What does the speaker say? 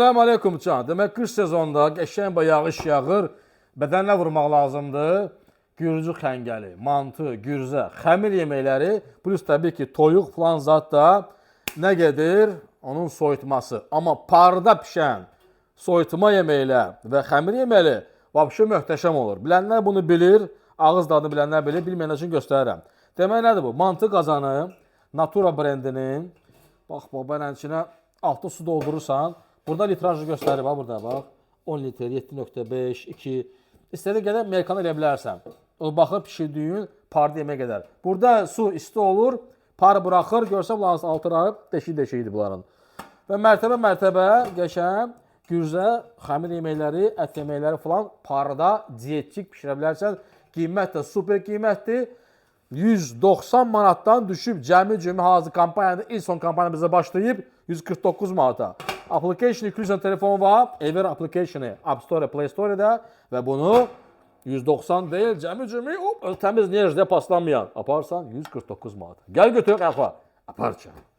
Salam aleykum can. Demək qış sezonunda qəşəng bir yağış yağır. Bədəninə vurmaq lazımdır. Gürcü xəngəli, mantı, gürzə, xəmir yeməkləri, plus təbii ki, toyuq falan zat da nə gedir? Onun soyutması. Amma parda pişən soyutma yeməklər və xəmir yeməyi vəbşə möhtəşəm olur. Bilənlər bunu bilir, ağız dadını bilənlər bilir, bilməyənlər üçün göstərirəm. Demək nədir bu? Mantı qazanı Natura brendinin. Bax, bax, belə içinə altı su doldurursan, burada litrajı göstərir, bax burada bax. 10 litr, 7.5, 2. İstədiyin qədər merkanı eləyə bilərsən. O baxır pişirdiyin parda yeməyə qədər. Burada su isti olur, par buraxır, görsə bunların altı deşik-deşik idi bunların. Və mərtəbə-mərtəbə qəşəng gürzə, xəmir yeməkləri, ət yeməkləri falan parda dietik bişirə bilərsən. Qiymət də super qiymətdir. 190 manatdan düşüb cəmi cümi hazır kampaniyada ilk son kampaniya bizə başlayıb 149 manata. Application yüklüyürsən telefon var, Ever application-ı App Store, Play Store-da və bunu 190 deyil, cəmi cümi hop, təmiz nerjdə paslanmayan aparsan 149 manat. Gəl götür, apar. Apar canım.